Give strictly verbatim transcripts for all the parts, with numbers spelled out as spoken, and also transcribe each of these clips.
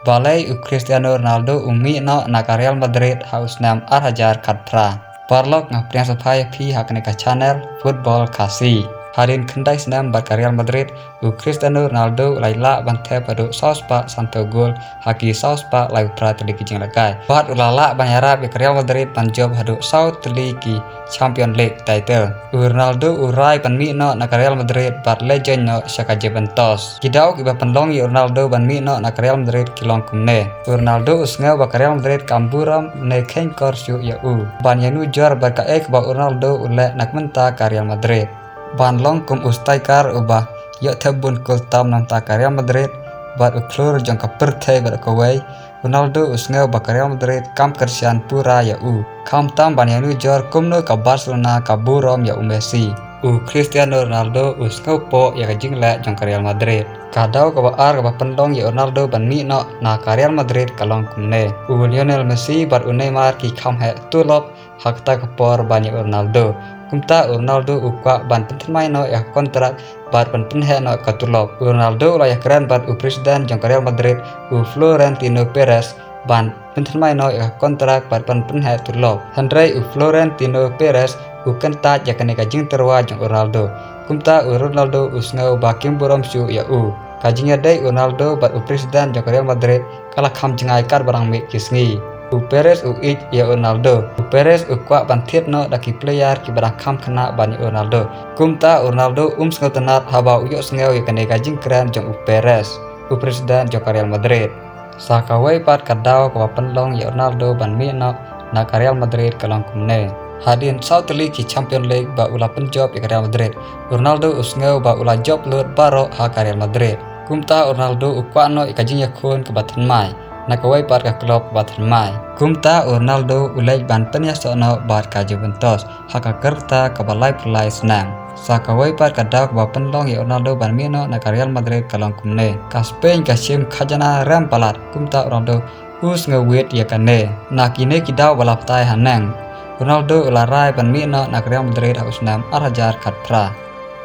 Balei u Cristiano Ronaldo u mih noh na ka Real Madrid ha u snem ar hajar khatphra? Paralok, nga pdiang sngewbha ïa phi ha kane ka channel Football Khasi. Hadien khyndai snem bad ka Real Madrid, u Cristiano Ronaldo u la ïaleh ban thep haduh saw spah sanphew gol ha ki saw spah laiphew phra tylli ki jinglehkai. Bad u la lah ban ïarap ïa ka Real Madrid ban jop haduh saw tylli ki Champions League title. U Ronaldo u rai ban mih noh na ka Real Madrid bad leit join noh sha ka Juventus. Ki daw kiba pynlong ïa u Ronaldo ban mih noh na ka Real Madrid ki long kumne. U Ronaldo u sngew ba ka Real Madrid kam burom ne kheiñkor shuh ïa u. Ban ïanujor bad kaei kaba u Ronaldo u leh na ka bynta ka Real Madrid. Ban long kum u striker uba ïoh thep bun kol tam na ka bynta ka Real Madrid bad u khlur jong ka pyrthei baroh kawei, u Ronaldo u sngew ba ka Real Madrid kam kyrshan pura ïa u. Khamtam ban ïanujor kumno ka Barcelona ka burom ïa u Messi, u Cristiano Ronaldo u sngewpoh ïa ka jingleh jong ka Real Madrid. Ka daw kaba ar kaba pynlong ïa u Ronaldo ban mih noh na ka Real Madrid ka long kumne. U Lionel Messi bad u Neymar ki kham heh tulop ha kata ka por ban ïa u Ronaldo. Kumta u Ronaldo u kwah ban pynthymmai noh ïa ka kontrak bad ban pynheh noh ïa ka tulop. U Ronaldo u la ïakren bad u president jong ka Real Madrid, u Florentino Perez, ban pynthymmai noh ïa ka kontrak bad ban pynheh tulop. Hynrei u Florentino Perez u kyntait ïa kane ka jingtyrwa jong u Ronaldo. Kumta u Ronaldo u sngew ba kim burom shuh ïa u. Ka jingïadei u Ronaldo bad u president jong ka Real Madrid ka la kham jngai katba dang mih ki sngi. U Perez u ïeit ïa u Ronaldo. U Perez u kwah ban thied noh da ki player kiba dang kham khynnah ban ïa u Ronaldo. Kumta u Ronaldo um sngewtynnat haba u ïohsngew ïa kane ka jingkren jong u Perez, u president jong ka Real Madrid. Sa kawei pat ka daw kaba pynlong ïa u Ronaldo ban mih noh na ka Real Madrid ka long kumne. Hadien saw tylli ki Champions League ba u la pynjop ïa ka Real Madrid, u Ronaldo u sngew ba u la jop lut baroh ha ka Real Madrid. Kumta u Ronaldo u kwah noh ïa ka jingïakhun kaba thymmai na kawei pat ka club ba thymmai. Kumta u Ronaldo u leit ban pynïasoh noh bad ka Juventus ha ka rta kaba laiphew lai snem. Sa kawei pat ka daw kaba pynlong ïa u Ronaldo ban mih noh na ka Real Madrid ka long kumne. Ka Spain ka shim khajana rem palat, kumta u Ronaldo u sngewwit ïa kane. Na kine ki daw ba la batai haneng, u Ronaldo u la rai ban mih noh na ka Real Madrid ha u snem ar hajar khatphra.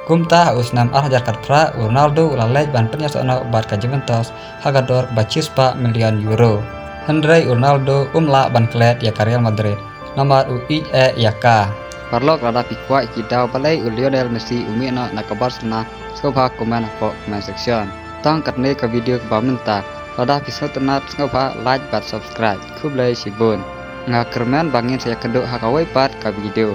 Kumta ha u snem ar hajar khatphra, u Ronaldo u la leit ban pynïasoh noh bad ka Juventus ha ka dor kaba shispah million euro. Hynrei u Ronaldo um lah ban klet ïa ka Real Madrid namar u ïeit eh ïa ka. Paralok, lada phi kwah ïa ki daw balei u Lionel Messi u mih noh na ka Barcelona, sngewbha comment hapoh comment section. Tang katne ka video kaba mynta. Lada phi sngewtynnat, sngewbha like bad subscribe. Khublei shibun. Nga kyrmen ba ngin sa ïakynduh ha kawei pat ka video.